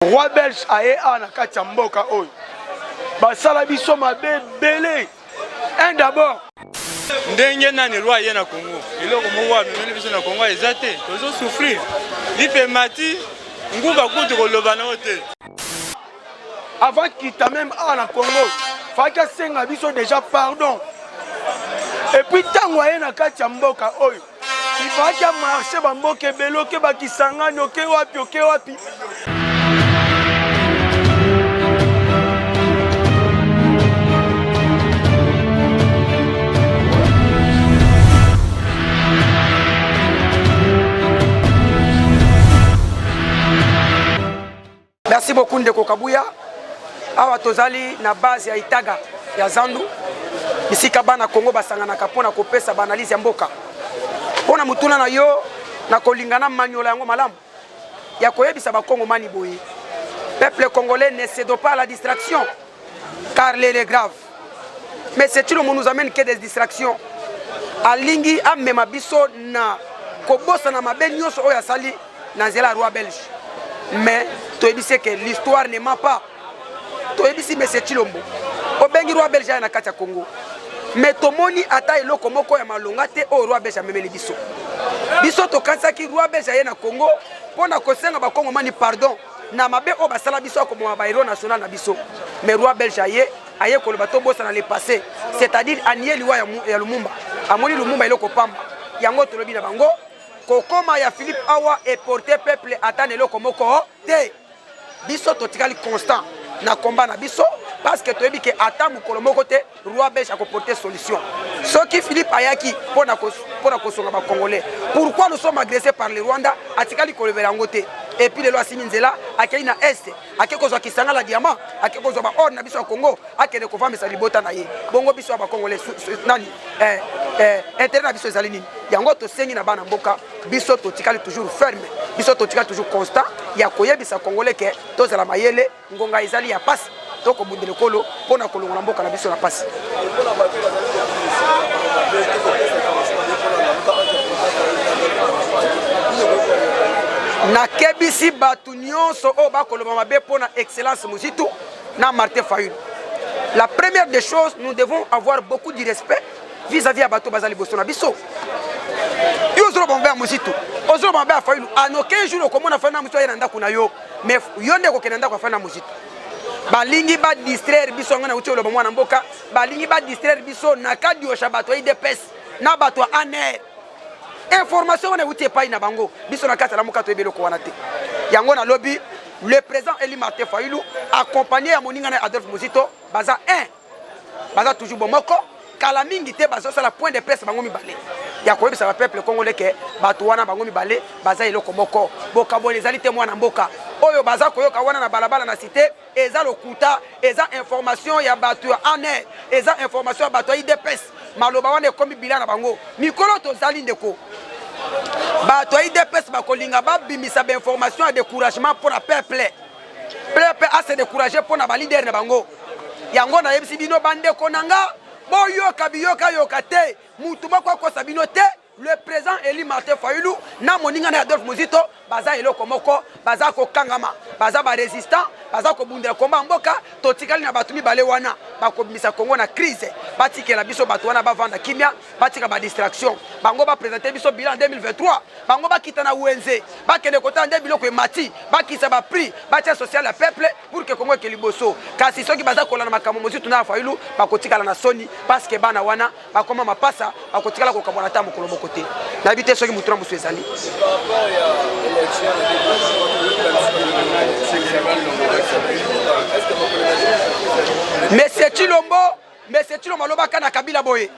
Roi belge aye awa na kati ya mboka oyo basala biso mabe ebele un d'abord. Ndenge nani roi aye na Congo, eloko moko amemeli biso na Congo eza te, tozo souffrir lipe emati nguba kutu koloba na yo te. Avant kita meme awa na Congo faki asenga biso déjà pardon et puis ntango aye na kati ya mboka oyo ifaki amarche bamboka ebele oke bakisangani oke wapi oke wapi. Merci beaucoup ndeko Kabuya. Awa tozali na base ya Itaga ya Zandu, bisika bana Congo basanganaka mpo na kopesa ba analyse ya mboka. Mpo na motuna na yo, nakolinga na manyola yango malamu ya koyebisa bakongomani boye: peuple congolais ne cède pas à la distraction car l'heure est grave. Mais ce Tshilombo nous amène que des distractions. Alingi amema biso na kobosana mabe nyonso oyo asali na nzela ya roi belge. Mais toyebisi que l'histoire ne ment pas. Toyebisi monsieur Tshilombo, obengi roi belge aya na kati ya Congo, mais tomoni ata eloko moko ya malonga te oyo roi belge amemeli biso. Biso tokanisaki roi belge aye na Congo mpo na kosenga bakongomani pardon na mabe oyo basala biso ya koboma ba héros national na biso. Mais roi belge aye aye koloba tobosana le passé, c'est-à-dire anie liwa ya Lumumba, amoni Lumumba eloko pamba. Yango tolobi na bango kokoma ya Philippe awa eporte peuple ata na eloko moko te. Biso totikali constant na combat na biso parce que toyebi ke ata mokolo moko te roi belge akoporte solution. Soki Philippe ayaki mpona kosonga ba congolais, pourquoi nous sommes agressés par le Rwanda? Atikali kolobela yango te. Et puis lelo asimi nzela akei na est, ake kozwa kisanga la diamant, ake kozwa ba or na biso ya Congo, akende kovandisa libota na ye. Bongo biso ya ba congolais nani intérêt na biso ezali nini? Yango tosengi na bana mboka, biso totikali toujours ferme, biso totikali toujours constant ya koyebisa congolais ke tozala mayele, ngonga ezali ya pasi, tokobundela ekolo mpo na kolongola mboka na biso na pasi. Nakebisi bato nyonso oyo bakoloba mabe mpo na excellence Muzitu na Martin Fayulu. La première des choses, nous devons avoir beaucoup de respect vis-à-vis ya bato baza liboso na biso. Yo ozoloba mabe ya Muzitu, ozoloba mabe ya Fayulu, en aucun jour okomona Fayulu na Muzitu aye na ndako na yo, mais yo nde okokende na ndako ya Fayulu na Muzitu. Balingi ba distraire biso, yango nauti oloba mwana mboka, balingi ba distraire biso na kadiosha bato ya UDPS na bato ya ANR. Information wana euti epai na bango, biso na kati ya Lamuka toyebi eloko wana te. Yango nalobi le président Eli Martin Fayulu accompagné ya moninga na Adolphe Muzito baza un, baza toujours bomoko. Kala mingi te bazosala point de presse bango mibale ya koyebisa ba peuple congolais ke bato wana bango mibale baza eloko moko, bokaboli ezali te. Mwana mboka oyo baza koyoka wana na balabala na cité eza lokuta, eza information ya bato ya ANR, eza information ya bato ya UDPS. Maloba wana ekomi bilan na bango. Mikolo tozali ndeko, bato ya UDPS bakolinga babimisa ba information ya découragement mpo na peuple, peuple a se décourager mpo na ba leader na bango. Yango nayebisi bino bandeko na nga, boyoka biyoka yoka te, mutu moko akosa bino te. Le président Eli Martin Fayulu na moninga na Adolphe Muzito baza eloko moko, baza kokangama, baza ba résistant, baza kobundela komba mboka. Totikali na bato mibale wana bakobimisa Congo na crise. Batikela biso bato wana bavanda kimia, batika ba distraction. Bango ba présenter biso bilan 2023, bango bakita na wenze, bakende kotala nde biloko emati, bakisa ba prix, batia social ya peuple pour que Congo eke liboso. Kasi soki baza kolanda makambo Muzito na Fayulu, bakotikala na soni parce que bana wana bakoma mapasa, bakotikala kokabwana ata mokolo moko te. Nayebi te soki motu na mosu ezali. Monsieur Tshilombo, Monsieur Tshilombo alobaka na Kabila boye,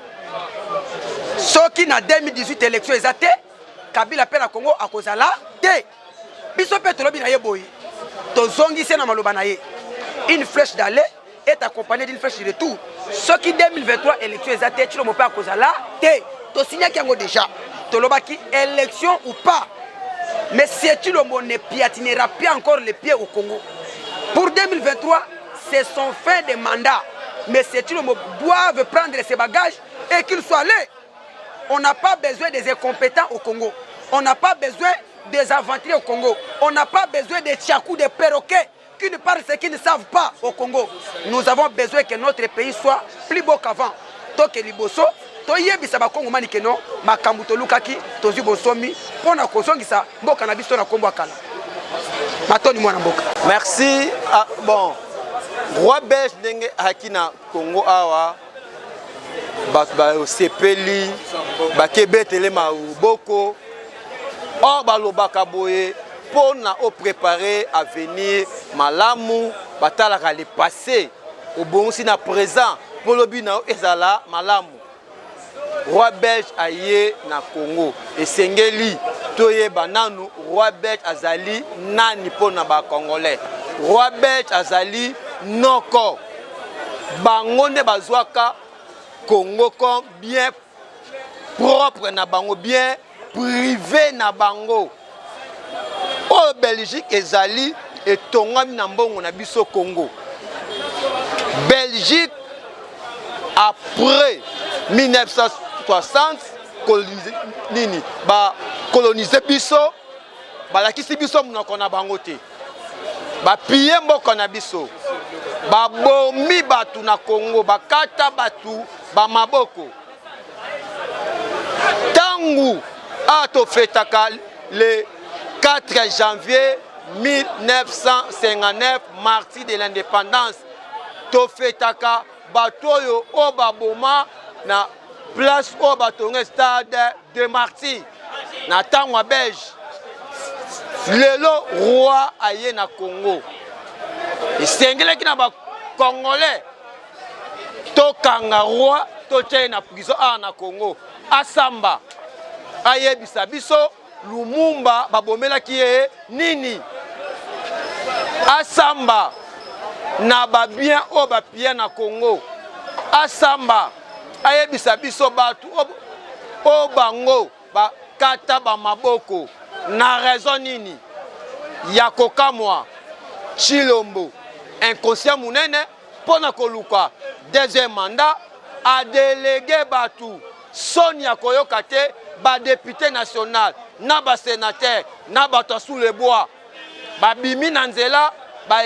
soki na 2018 élection eza te, Kabila pe na Congo akozala te. Biso pe tolobi na ye boye, tozongisi na maloba na ye, une flèche d'aller est accompagnée d'une flèche de retour. Soki 2023 élection eza te, Tshilombo pe akozala te. Tosignaki yango déjà, tolobaki élection ou pas, mais Tshilombo ne piétinera plus encore les pieds au Congo. Pour 2023, c'est son fin de mandat. Mais Tshilombo doivent prendre ses bagages et qu'il soit allé. On n'a pas besoin des incompétents au Congo. On n'a pas besoin des aventuriers au Congo. On n'a pas besoin de tchakou, de perroquets qui ne parlent ce qu'ils ne savent pas au Congo. Nous avons besoin que notre pays soit plus beau qu'avant. Toke liboso, toyebisa bakongomani ke non makambo tolukaki tozwi bonsomi mpo na kozongisa mboka na biso na nkombo ya kala. Matoni mwana mboka. Merci. Ah, bon, roi belge ndenge ayaki na Congo awa bato basepeli bakebetele maboko or balobaka boye mpo na oprepare avenir malamu batalaka le passé obongisi na présent mpo lobi na yo ezala malamu roi belge aye na congo esengeli toyeba nanu roi belge azali nani mpo na bacongolais roi belge azali noko bango nde bazwaka congo comme bien propre na bango bien privé na bango oyo belgique ezali etongami na mbongo na biso congo belgique après 1960 nini bakolonize biso balakisi biso monoko na bango te bapiye mboka na biso babomi bato na congo bakata bato bamaboko ntango awa tofetaka le 4 janvier 1959 martyr de l'indépendance tofetaka bato oyo oyo baboma na place oyo batonga stade de martyr na ntango ya belge lelo roi aye na congo esengelaki na bacongolais tokanga roi totya ye na prison awa na congo asamba ayebisa biso lumumba babomelaki ye nini asamba na babien oyo bapia na congo asamba ayebisa biso bato oyo bango bakata bamaboko na raison nini ya kokamwa Tshilombo inconscient munene mpo na koluka deuxième mandat adelege bato soni ya koyoka te badepute national na basenateur na bato ya sous le bois babimi na nzela ba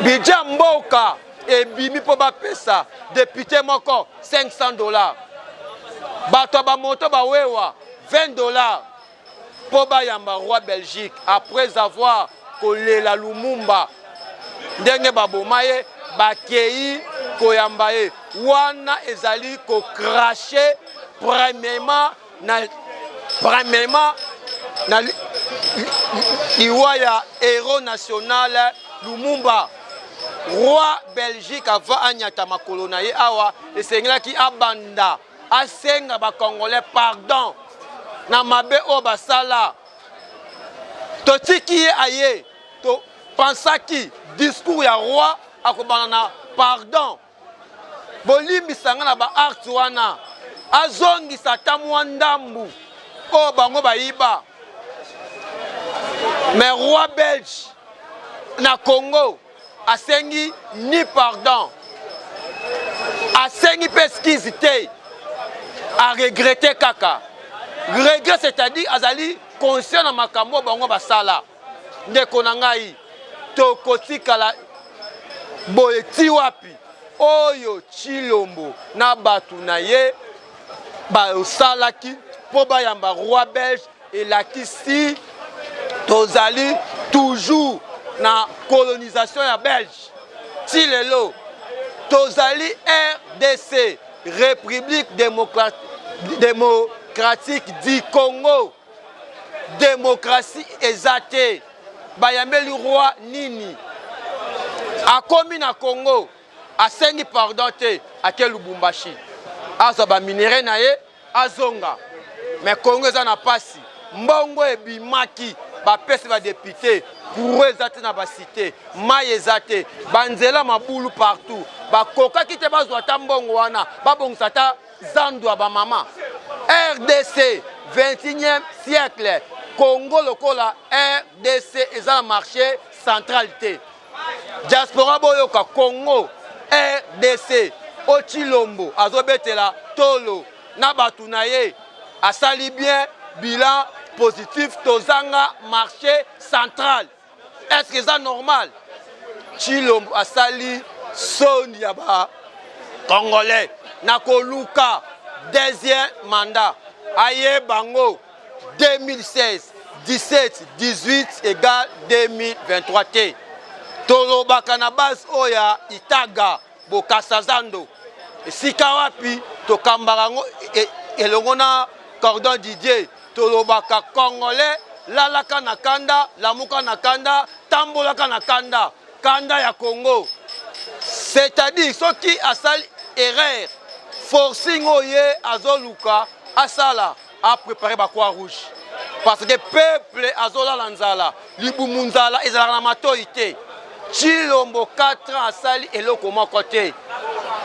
budget mboka ebimi mpo bapesa depute moko 500 dollars bato ya bamoto bawewa 20 dollars mpo bayamba roi belgique après avoir kolela lumumba ndenge baboma ye bakei koyamba ye wana ezali kocrache premièrement na premièrement na liwa ya héros national lumumba roi belgique avant anyata makolo na ye awa esengelaki abanda asenga bacongolais pardon na mabe oyo basala totiki ye aye topansaki discours ya roi akobanda na pardon bolimbisa nga na ba art wana azongisa ata mwa ndambu oyo bango bayiba mais roi belge na congo asengi ni pardon asengi mpe excuse te aregrete kaka regret c'est-à-dire azali conscient na makambo oyo bango basala ndeko na ngai tokotikala boye ti wapi oyo Tshilombo na bato na ye basalaki mpo bayamba roi belge elakisi tozali toujours na colonisation ya belge ti lelo tozali rdc république démocratique du congo Democratie eza te. Bayambeli roi nini? Akomi na Congo asengi pardon te, ake Lubumbashi azwa ba minerais na ye azonga. Mais Congo eza na pasi, mbongo ebimaki bapesi ba depute, courant eza te na ba cite, mai eza te, banzela mabulu partout. Bakokaki te bazwa ata mbongo wana babongisa ata zandu ya bamama rdc 21e siècle congo lokola rdc eza na marché central te diaspora boyoka congo rdc o chilombo azobetela tolo na bato na ye asali bien bilan positif, tozanga marché central. Est-ce que eza normal? Tshilombo asali soni ya ba Congolais na koluka deuxième mandat. Ayeba yango 2016, 17, 18 égale 2023 te. Tolobaka na base oyo ya Itaga Bokasa Zando, esika wapi tokambaka yango elongo na Cordon Didier. Tolobaka Congolais, lalaka na kanda, lamuka na kanda, tambolaka na kanda, kanda ya Congo. C'est-à-dire soki asali erreur, forcing oyo ye azoluka asala, a préparer ba croix rouge, parce que peuple azolala nzala, libumu nzala ezalaka na matoi te. Tshilombo 4 ans asali eloko moko te,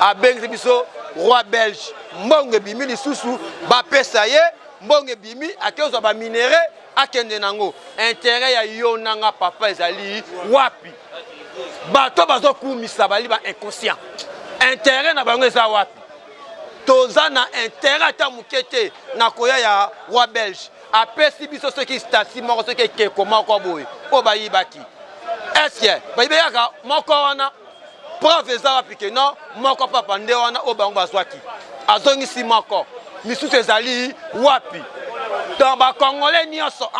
abengisi biso roi belge, mbongo ebimi lisusu bapesa ye mbongo ebimi, akezwa ba minerais akende nango. Intérêt ya yo nanga papa ezali wapi? Bato bazokumisa bali ba inconscient, intérêt na bango eza wapi? Toza na intérêt ata moke te na koya ya roi belge. Apesi biso soki stati moko, soki ekeko moko boye oyo bayibaki, est-ce bayibi kaka moko wana? Preuve eza wapi ke non, moko papa nde wana oyo bango bazwaki, azongisi moko, misusu ezali wapi? Donc bacongolais nyonso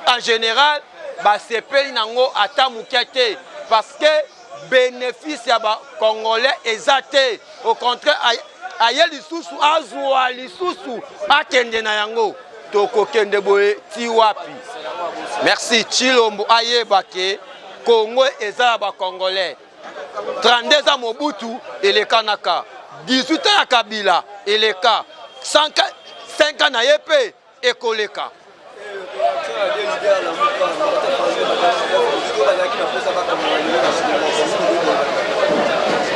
en général basepeli nango ata moke te, parce que bénéfice ya bacongolais eza te. Au contraire, aye lisusu azwa lisusu akende na yango. Tokokende boye ti wapi? Merci. Tshilombo ayeba ke Congo eza ya bacongolais. 32 ans Mobutu elekanaka, 18 ans ya Kabila eleka, 5 ans na ye mpe ekoleka.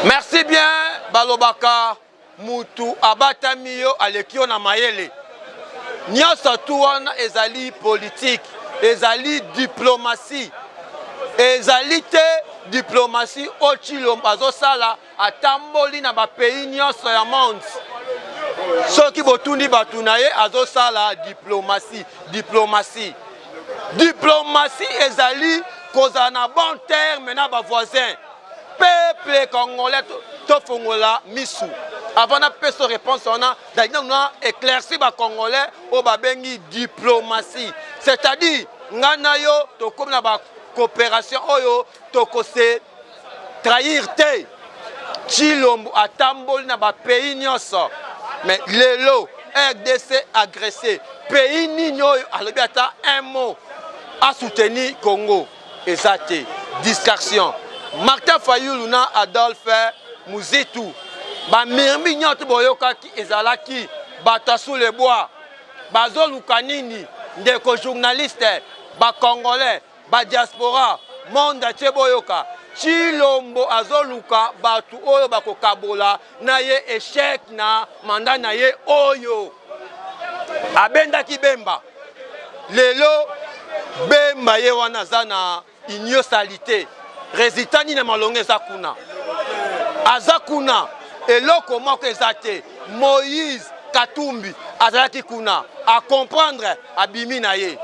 Merci bien. Balobaka mutu abatami yo aleki yo na mayele. Nyonso tu wana ezali politique, ezali diplomatie, ezali te diplomatie oyo Tshilombo azosala. Atamboli na bapays nyonso ya monde. Soki botundi bato na ye, azosala diplomatie. Diplomatie, diplomatie ezali kozala na bon terme na bavoisin. Peuple congolais, tofongola misu. Avant napesa réponse wana, nazali nanu na éclairci bacongolais oyo babengi diplomatie, c'est-à-dire ngai na yo tokomi na bacoopération oyo tokose trahir te. Tshilombo atamboli na bapays nyonso, mais lelo RDC agressé, pays nini oyo alobi ata un mot asoutenir Congo? Eza te. Distraction. Martin Fayulu na Adolphe Muzitu, bamirmi nyonso boyokaki ezalaki bato ya sous le bois. Bazoluka nini? Ndeko journaliste, bacongolais, badiaspora, monde atie, boyoka. Tshilombo azoluka bato oyo bakokabola na ye échec na mandat na ye oyo. Abendaki Bemba, lelo Bemba ye wana aza na union salité. Résultat nini ya malongo eza kuna? Aza kuna, eloko moko eza te. Moïse Katumbi azalaki kuna, acomprendre, abimi na ye.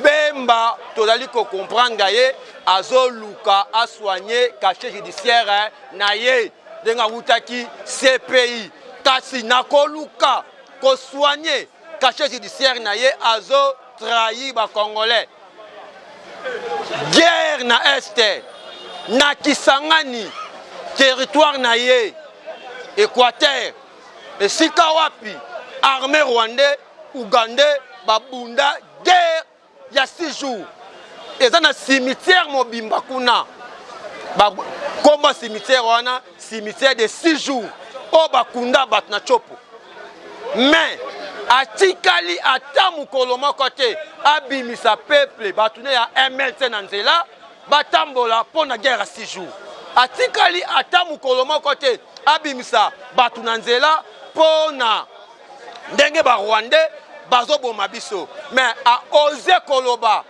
Bemba tozali kocomprendre ye, azoluka asoigne cachet judiciaire na ye ndenge awutaki CPI. Kasi nakoluka kosoigne cachet judiciaire na ye, azotrahir bacongolais. Guerre na Est, na Kisangani, territoire na ye, Équateur, esika wapi armée rwandais, ougandais babunda guerre ya 6 jours, eza na cimetière mobimba kuna. Bakomba cimetière wana cimetière de 6 jours oyo bakunda bato na Tshopo. Mais atikali ata mokolo moko te abimisa peuple, bato ne ya MLC na nzela batambola mpo na guerre ya 6 jours. Atikali ata mokolo moko te abimisa bato na nzela mpo na ndenge barwandais bazoboma biso. Mais aose koloba,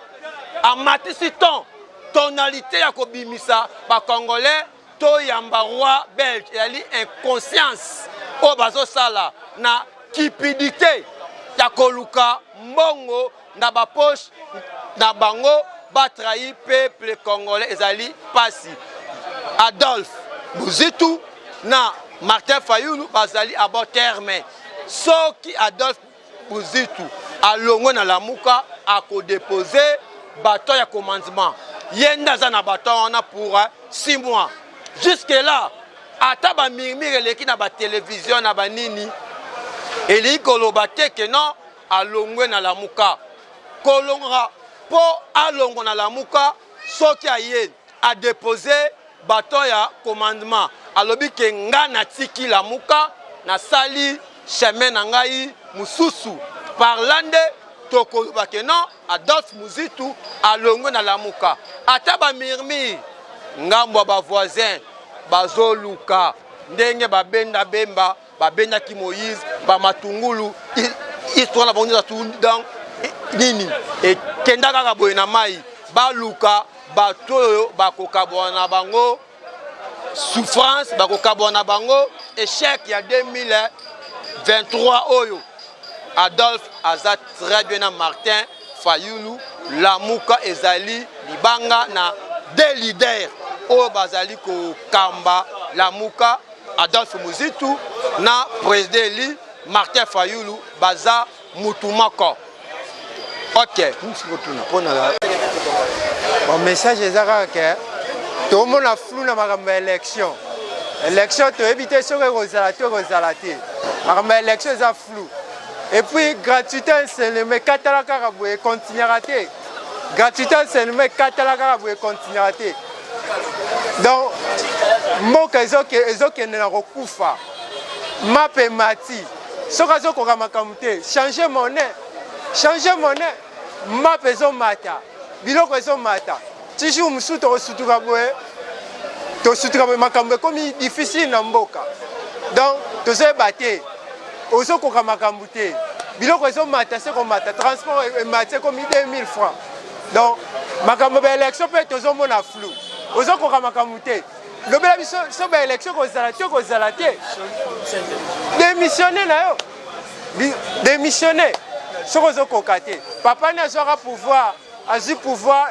amatisi ton, tonalité ya kobimisa bacongolais toyamba roi belge. Ezali inconscience oyo bazosala na cupidité. ya koluka mbongo na ba poche na bango ba trahi peuple congolais ezali pasi. Adolphe Muzitu na Martin Fayulu bazali à bon terme. Soki Adolphe Muzitu alongwe na Lamuka akodepose baton ya commandement, ye nde aza na baton wana pour 6 mois. Jusque là ata ba murmure eleki na ba television na ba nini, elingi koloba te ke non alongwe na Lamuka. Kolonga mpo alongwa na Lamuka, soki aye adepose baton ya commandement, alobi ke nga natiki Lamuka, nasali chemin na ngai mosusu, par là nde tokoloba ke non Adolphe Muzitu alongwe na Lamuka. Ata ba murmure ngambo ya ba voisin bazoluka ndenge babenda Bemba, babendaki Moïse, ba Matungulu, histoire na bango nyonso donc nini ekenda kaka boye na mai, baluka bato oyo bakokabwana na bango souffrance, bakokabwana na bango échec ya 2023 oyo. Adolphe aza très bien na Martin Fayulu. Lamuka ezali libanga na deux leaders oyo bazali kokamba Lamuka, Adolphe Muzitu na président élu Martin Fayulu, baza mutu moko. Ok, bon message eza kaka ke tomona flou na makambo ya élection. Élection toyebi te soki ekozala to ekozala te. Makambo ya élection eza flou. Et puis gratuité enseignement ekatala kaka boye, ekontinuaka te. Gratuité enseignement ekatala kaka boye, ekontinuaka te. Donc mboka ezokende na kokufa. Mape emati, soki azokoka makambo te, changer monnaie, changer monnaie. Mape ezomata, biloko ezomata, toujours mosusu tokosutuka boye, tosutuka boye, makambo ekomi difficile na mboka. Donc tozoyeba te, ozokoka makambo te, biloko ezomata se komata, transport emati ekomi 2000 francs. Donc makambo ba élection mpe tozomona flou, ozokoka makambo te. Lobela biso so ba élection kozala te, kozala te, démissionne na yo, démissionne soki ozokoka te. Papa ni azwaka pouvoir, azwi pouvoir,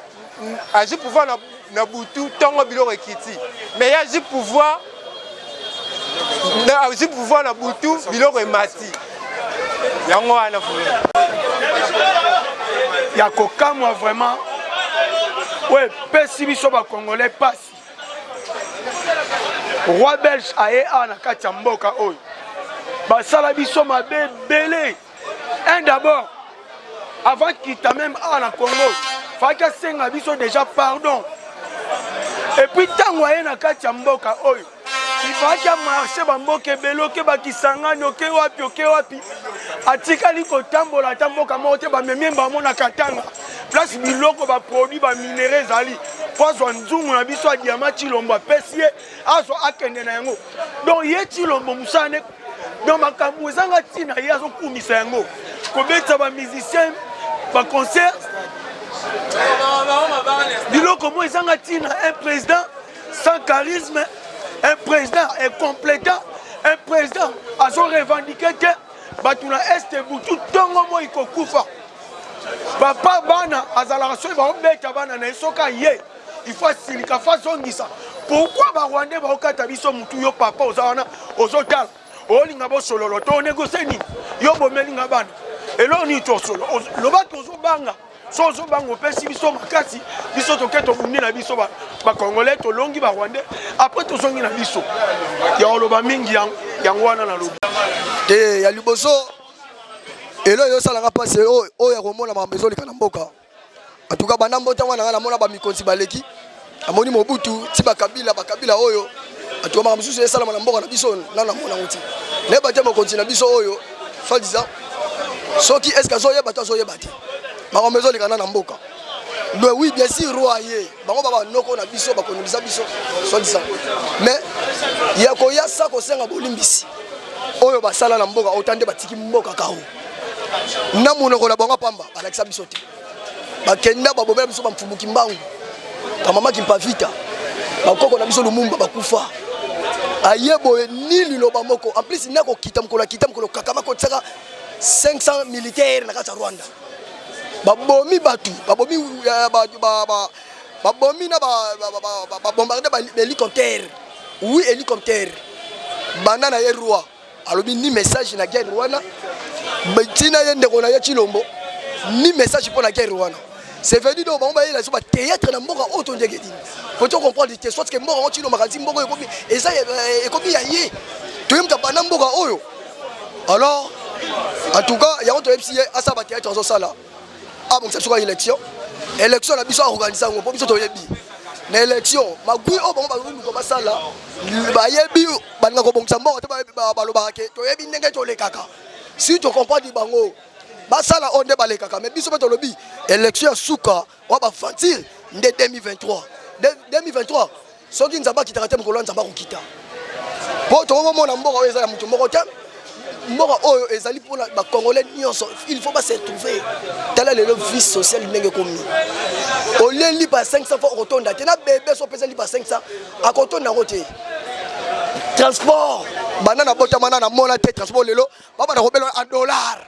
azwi pouvoir na, na butu ntongo biloko ekiti, mais ye azwi pouvoir, azwi pouvoir na butu biloko emati. Yango wana ya kokamwa vraiment, oyo epesi biso bacongolais pasi. Roi belge aye awa na kati ya mboka oyo, basala biso mabe ebele. Un d'abord, avant kita même awa na Congo, faki asenga biso déjà pardon. Et puis ntango aye na kati ya mboka oyo, ifaki amarche bamboka ebele, oke bakisangani, oke wapi, oke wapi, atikali kotambola ata mboka moko te. Bamemi bango na Katanga, place biloko baproduit baminere ezali, po azwa nzungu na biso ya diama. Tshilombo apesi ye, azwa akende na yango. Donc ye Tshilombo mosala nde donc makambo ezanga ntina, ye azokumisa yango, kobetisa bamusicien baconcert, biloko mo ezanga ntina. Un président sans charisme, un président incomplétent, un président azo revendiquer te. Bato na este butu ntongo moi kokufa. Papa bana azalaka soki baobeta bana na ye, soki aye il faut asilika, fa azongisa. Pourquoi barwandais baokata biso mutu? Yo papa oza wana ozotala, olinga bosololo to onegosie nini? Yo bomelinga bana eloko nini? Tosolo lobaki ozobanga, so ozobanga opesi biso makasi, biso toke tobundi na biso bacongolais, tolongi barwandais, après tozongi na biso. Ya koloba mingi yango wana nalobi. Te, ya liboso elo ezosalanga mpasi oyo ya komona makambo ezoleka na mboka. En tout cas banda mbota wana ngai namona bamikonzi baleki, namoni Mobutu ti bakabila, bakabila oyo. En tout cas makambo mosusu esalama na mboka na biso, nano namona yango ti nayeba te. Mokonzi na biso oyo soit disant, soki est ce que azoyeba to azoyeba te makambo ezoleka na mboka? Mais oui, bien sûr, roi ye bango ba banoko na biso bakonimisa biso soit disant, mais ya koya sa kosenga bolimbisi oyo basala na mboka ota nde batiki mboka kao na monoko na bango pamba, balakisa biso te. Bakenda babomela biso bamfumuki mbangu, bamama Kimpavita, bakoko na biso Lumumba bakufa. Aye boye ni liloba moko. En plus nakokita mokolo akita mokolo kakama kotisaka. 500 militaire na kati ya Rwanda. Babomi batu, babomi euh, ba, ba, ba, babomi na babombarde ba, ba, ba, hélicoptère. Oui, hélicoptère. Banda na ye roi alobi ni message na guerre wana ntina ye ndeko na ye Tshilombo ni message mpo na guerre wana. C'est venu donc bango bayela biso ba théâtre na mboka oyo to ndenge nini po to comprendre te soit que mboka yango Tshilombo akanisi mboka oyo ekomi eza euh, ekomi ya ye toye moto abanda mboka oyo. Alors en tout cas yango toyebisi ye asala ba théâtre azosala, abongisa biso kaka élection, élection na biso aorganise yango mpo biso toyebi na élection magui oyo bango baluka basala, bayebi balinga kobongisa mboka te, balobaka ke toyebi ndenge tolekaka. Si tocomprendre bango basala oyo nde balekaka, mais biso mpe tolobi élection ya suka wa baventure nde 2023. 2023 soki Nzambe akitaka te, mokolo ya Nzambe akokita, mpo tokomomona mboka oyo eza ya moto moko te. Mboka oyo ezali mpona bacongolais nyonso, il faut base trouver. Tala lelo vie sociale ndenge ekomi, olie lipa ya 500 fois okotonda te, na bebe so opesa lipa ya 500 akotonda yango te. Transport, banda na botama na namona te transport, lelo babanda kobela en dollar.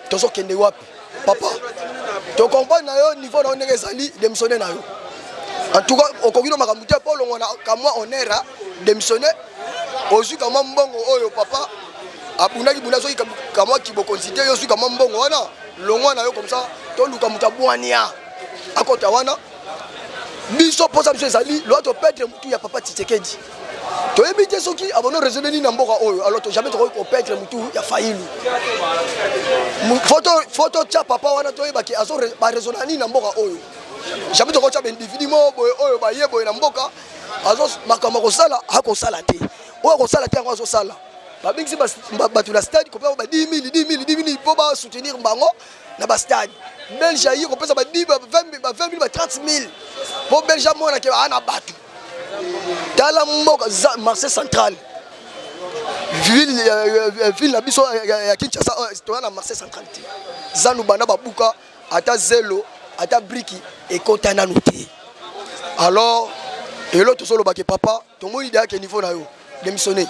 Tozokende wapi papa? Tocomprendre na yo niveau na yo ndenge ezali, démissionne na yo. En tout cas okoki no makambo te mpo olongwa na kamwa honneur, démissionne, ozwi kamwa mbongo oyo papa abundaki bunda, soki kamwa kibokonzi te, yo ozwi kamwa mbongo wana, longwa na yo comme ça toluka moto abwania akota wana. Biso mposa biso ezali loa toperdre motu ya papa Tshisekedi, toyebi te soki abono raisonne nini na mboka oyo. Alors to jamais tokoki koperdre motu ya Fayulu, fo totya papa wana, toyebaki azo baraisonna nini na mboka oyo. Jamais tokotya baindividu moko boye oyo baye boye na mboka, azo makambo akosala akosala te, oyo akosala te yango azosala. Babengisi bato na stade kopesa ba 10 000, 10 000, 10 000 mpo basoutenir bango na bastade. Belge aye kopesa ba 10, ba 20, ba 20 000, ba 30 000 mpo Belge amonake aa na bato. Tala mboka marché central, ville ville na biso ya Kinshasa, toza na marché central te. Zanu banda babuka ata zelo ata briki ekota nanu te. Alors elo tozolobake papa, tomoni deyake niveau na yo, démissionner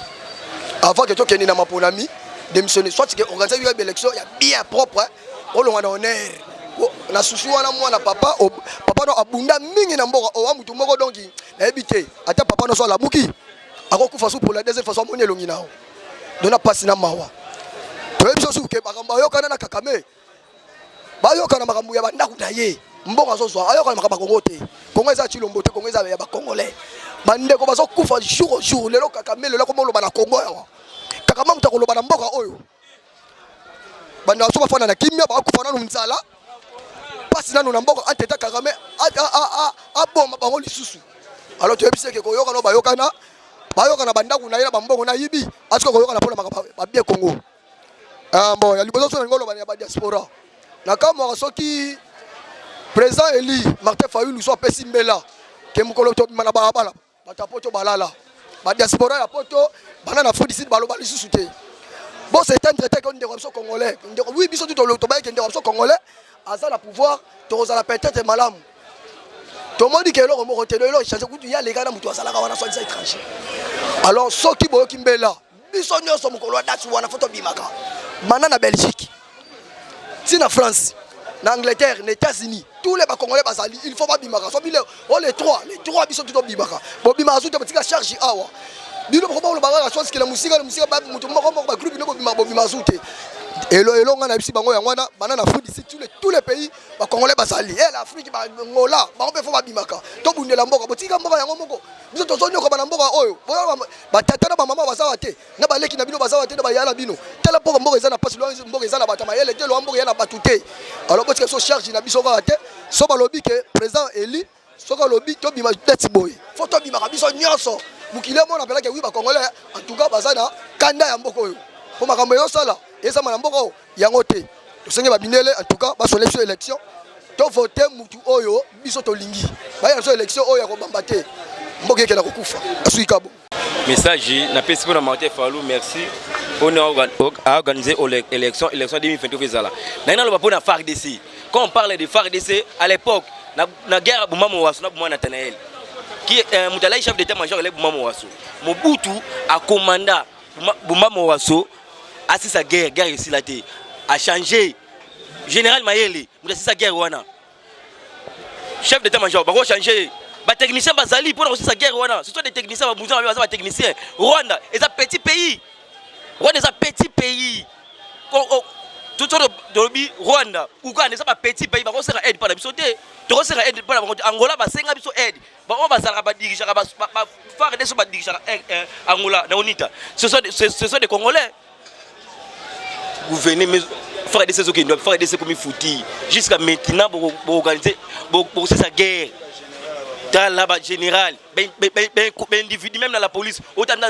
avant que tokende na maponami. Démissionner soit que organiser yo élection ya bien propre, olongwa na honneur na susu wana. Mwana papa, papa no abunda mingi na mboka owa mutu moko, donc nayebi te ata papa no so alamuki akokufa su pour la deuxième fois, amoni elongi nao donc na pasi na mawa. Toyebi so suke makambo ayokana na Kagame, bayokana makambo ya bandako na ye, mbongo azozwa, ayokana makambo ya Kongo te. Kongo eza Tshilombo te, Kongo eza ya bacongolais. Bandeko bazokufa jour au jour. Lelo Kagame lelo akomoloba na Kongo awa, Kagame moto akoloba na mboka oyo. Bandeko so bafanda na kimia, bakufa nanu nzala, mpasi nanu na mboka anteta, Kagame aboma bango lisusu. Alors toyebisi eke koyokana oyo bayokana, bayokana bandako na ye na bambongo na yibi, atika koyokana mpona makambo babie Kongo. Ah, bon, ya liboso so nalingi oloba ya badiaspora, nakamwaka soki président eli Martin Fayulu so apesi mbela ke mokolo tobima na balabala, bato ya poto balala, badiaspora ya poto banda na Afrique du Sud baloba lisusu te. Bos'étendre te ke ndeko ya biso congolais, ndeko, oui, biso tu tobayeke ndeko ya biso congolais aza na pouvoir, tokozala peut-être malamu. Tomoni ke eloko moko te eloko change kutu, ye aleka na moto azalaka wana soi-disant étranger. Alors soki boyoki mbela, biso nyonso mokolo ya date wana fo tobimaka, banda na Belgique ti na France, na Angleterre, na États-Unis, tous les bacongolais bazali, il faut babimaka. So bile o les trois, les trois, biso tu tobimaka. Bobimaka su te, botika charge awa. Bino boko boloba kaka soki na mosika na mosika, moto moko moko, bagroupe bino bobimaka, bobima su te. Elo elo nga na bisi bango yango wana, banda na Afrique d'ici tous les pays bacongolais bazali, e l'Afrique, bangola bango mpe fo babimaka, tobundela mboka. Botika mboka yango moko, biso tozonyoka na mboka oyo. Batata na bamama bazawa te, na baleki na bino bazawa te, na baya na bino. Tala mpoka mboka eza na mpasi, mboka eza na bato ya mayele te, loa mboka eza na bato te. Alors botika biso charge na biso kaka te. So balobi ke président eli soki alobi tobima date boye, fo tobimaka biso nyonso, mokili emona mpelake wi bacongolais en tout cas baza na kanda ya mboka oyo, mpo makambo ezosala ezama na mboka oyo yango te. Tosenge babindele en tout cas basole biso élection, tovote mutu oyo biso tolingi, baya biso élection oyo ya kobamba te, mboka ekenda kokufa. Asuki kabo. Message napesi mpona Martin Fayulu, merci mpona aorganiser élection 2023 ezala. Nangi naloba mpona FARDC. Quand on parle de FARDC à l'époque na guerre ya Buma Mowaso na Buma Nathanaël, qui moto alaki chef d'état major ele Buma Mowaso, Mobutu akomanda Buma Mowaso. Asisa guerre, guerre esila te. A changer. Général Mayele, moto asisa guerre wana. Chef d'état major, bako changer. Ba technicien bazali pour kosisa guerre wana. Ce sont des techniciens ba bouza baza ba technicien. Rwanda eza petit pays. Rwanda eza petit pays. Tout tolobi Rwanda, Uganda eza ba petit pays bakosenga aide mpo na biso te. Tokosenga aide mpo na bango te. Angola basenga biso aide. Baoyo bazalaka badirigeaka ba FARDC badirigeaka eh, eh, Angola na UNITA. Ce sont, ce sont des Congolais. Gouverner mais FARDC ezokende wapi? FARDC ekomi fouti. Jusqu'à maintenant boorganiser bokosisa guerre. Tala ba général, ba individu même na la police. Otanda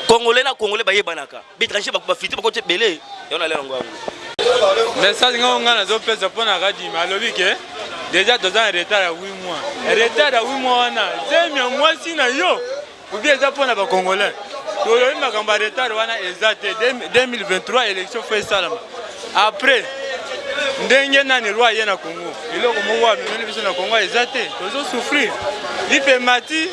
Congolais na Congolais bayebanaka. Ba étranger bafiti bakoti ebele. Yango nalela yango yango. Message nga nga nazopesa mpo na Kadima alobi ke deja toza na retard ya 8 mois. Retard ya 8 mois wana zemi ya mwasi na yo obi eza mpo na bacongolais tolobi makambo ya retard wana eza te 2023 élection fo esalama après ndenge nani roi aye na congo eloko moko amemeli biso na congo eza te tozosouffrir lipe emati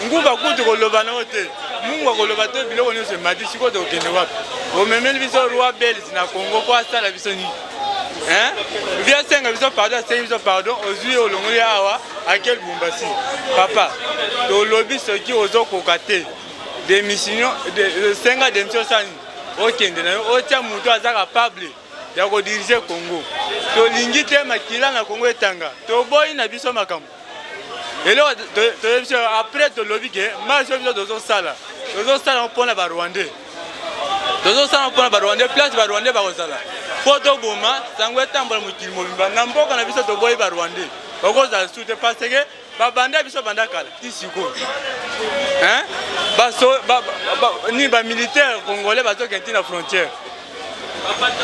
Nguba kutu koloba na yo te. Mungu akoloba te biloko nyonso emati sikoyo tokokende wapi? Omemeli biso roi belge na Congo mpo asala biso nini? Hein? Vi asenga biso pardon, asengi biso pardon, ozwi olongoli awa ake Lubumbashi. Papa, tolobi soki ozokoka te demission, de, senga demission osala nini? Okende na yo, otia moto aza capable ya kodirige Congo. Tolingi te makila na Congo etanga, toboyi na biso makambo. Eloko toyebi biso après tolobi ke marche oyo biso tozosala tozosala mpo na barwandais tozosala mpo na barwandais place barwandais bakozala mpo toboma sango etambola mokili mobimba na mboka na biso toboyi barwandais bakozala su te parce que babanda biso banda kala ti sikoyo nini bamilitaire congolais bazokende ti na frontière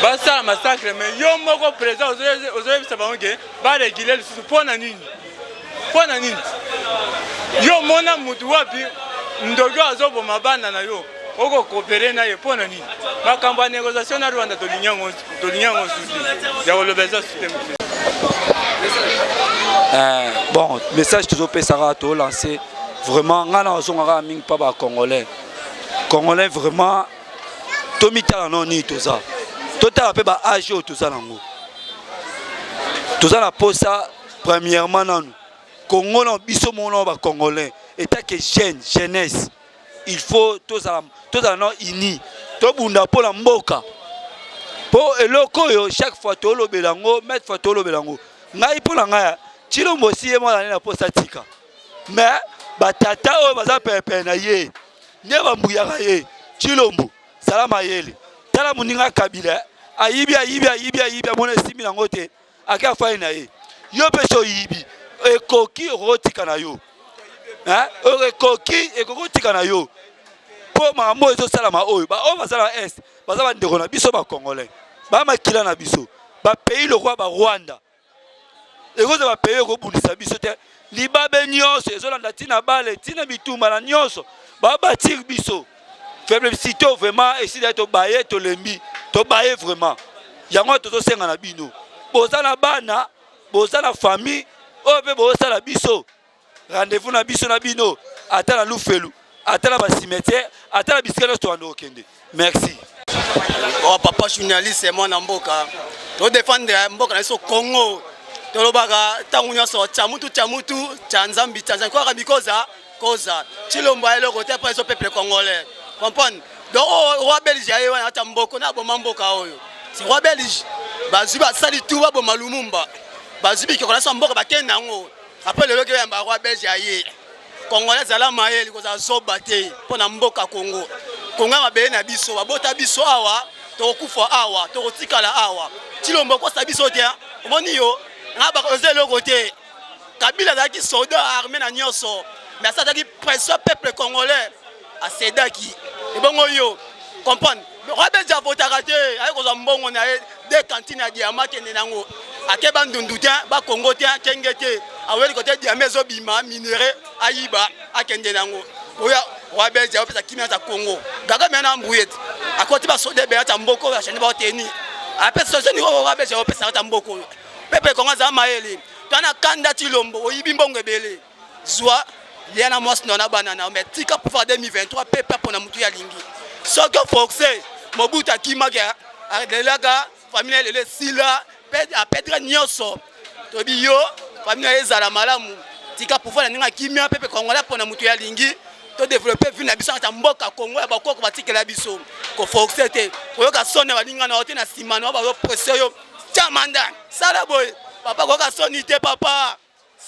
basala massacre mais yo moko président ozoyebisa bango ke baregile lisusu mpo na nini mpo na nini yo omona mutu wapi ndoki oyo azoboma bana na yo okokopere na ye mpo na nini makambo ya négociation na rwanda tolingi yango su te ya koloba eza su te eh, bon message tozopesaka tolance vraiment ngai na ozongaka mingi mpa bacongolais congolais vraiment tomitala nao nini toza totala mpe baage oyo toza nango toza na posa premièrement nanu congo na biso moko nao bacongolais etake jeune jeunesse il faut tozala tozala nao uni tobunda mpo na mboka mpo eloko oyo chaque fois tolobela yango maintes fois tolobela yango ngai mpo na ngai tshilombo si ye mwana na posa tika mais batata oyo baza penepene na ye nde bambuyaka ye tshilombo zala mayele tala moninga kabila ayibi ayibi ayibi ayibi amona esimbi nango te ake afai na ye yo mpe so oyibi ekoki okotika na yo ekoki ekoki otika na yo mpo makambo oyo ezosalama oyo baoyo baza na est baza bandeko na biso bacongolais bamakila na biso bapays lokola barwanda ekozala bapays ekobundisa biso te libabe nyonso ezolanda ntina bale ntina bitumba na nyonso babatire biso faiblesite vraiment esila tobaye tolembi tobaye vraiment yango tozosenga na bino boza na bana boza na famille oyo mpe bozosala biso Rendez-vous na biso na bino ata na lufelu ata na ba cimetière ata na bisika nyonso tobanda kokende. Merci. Oh, papa journaliste mwana mboka to défendre mboka na biso Congo tolobaka ntango nyonso tya mutu tya mutu tya nzambi tya nzambi kwaka mikoza koza tshilombo ya eloko te mpo ezo peuple congolais comprendre donc oyo oh, roi belge aye wana ata mboko na aboma mboka oyo si roi belge bazwi basali tu baboma lumumba bazwi bikeko na biso ya mboka bakende yango Après lelo ke yamba roi belge aye. Congolais zala mayele kozala zoba te mpo na mboka Congo. Congo ya mabele na biso, babota biso awa, tokokufa awa, tokotikala awa. Tshilombo akosa biso te, omoni yo nga bakoza eloko te. Kabila azalaki soldat armé na nyonso, mais asalaki pression peuple congolais asedaki. Ebongo yo comprendre roi belge avotaka te aye kozwa mbongo na ye de cantine ya diama akende nango ake bandundu te bakongo te kenge te aweli kote diama ezobima minere ayiba akende nango oya roi belge aopesa kimia ta congo gaga mea na mbuye te akoti basoda ebele ata mboko oyo achane baoteni apesa solution nini oyo roi belge aopesaka ta mboko oyo pepe kongo aza mayele to na kanda tilombo oyibi mbongo ebele zwa lia na mwasi na na bana na mais tika pouvoir 2023 pepe pona mutu ya lingi soki oforce Mobutu akimaki alelaka famille na ye lelo esila apedre nyonso. Toyebi yo famille na ye ezala malamu, tika pouvoir na ndenge ya kimia pepe congolais pona moto ya lingi to développer vie na biso kati mboka Congo ya bakoko batikela biso ko forcer te koyoka soni ya baninga na yo te na nsima na yo bazo presse yo tia manda sala boye papa koyoka soni te papa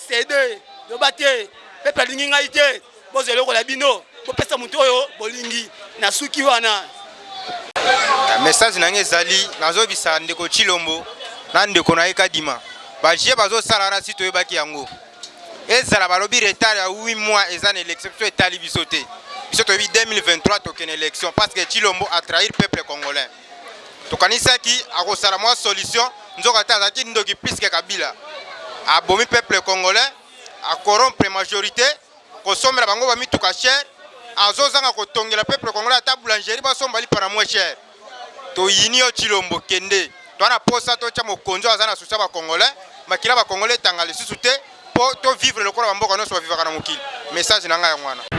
cede loba te pepe alingi ngai te bozwa eloko na bino bopesa moto oyo bolingi na suki wana. Message na ngai ezali nazobisa ndeko Tshilombo na ndeko na ye Kadima baje bazosala wana si toyebaki yango ezala balobi retard ya 8 mois eza na élection biso etali biso te biso toyebi 2023 tokende élection parce que Tshilombo a trahir peuple congolais tokanisaki akosala mwa solution nzoka te azalaki ndoki plus que Kabila abomi peuple congolais a corrompre majorité kosombela bango ba mituka cher azozanga kotongela peuple congolais ata boulangerie basomba lipa na moins cher toyini yo Tshilombo kende toa na posa totya mokonzi oyo aza na susi ya bacongolais makila bacongolais etanga lisusu te mpo to vivre lokola bamboka nyonso bavivaka na mokili message na ngai yango wana.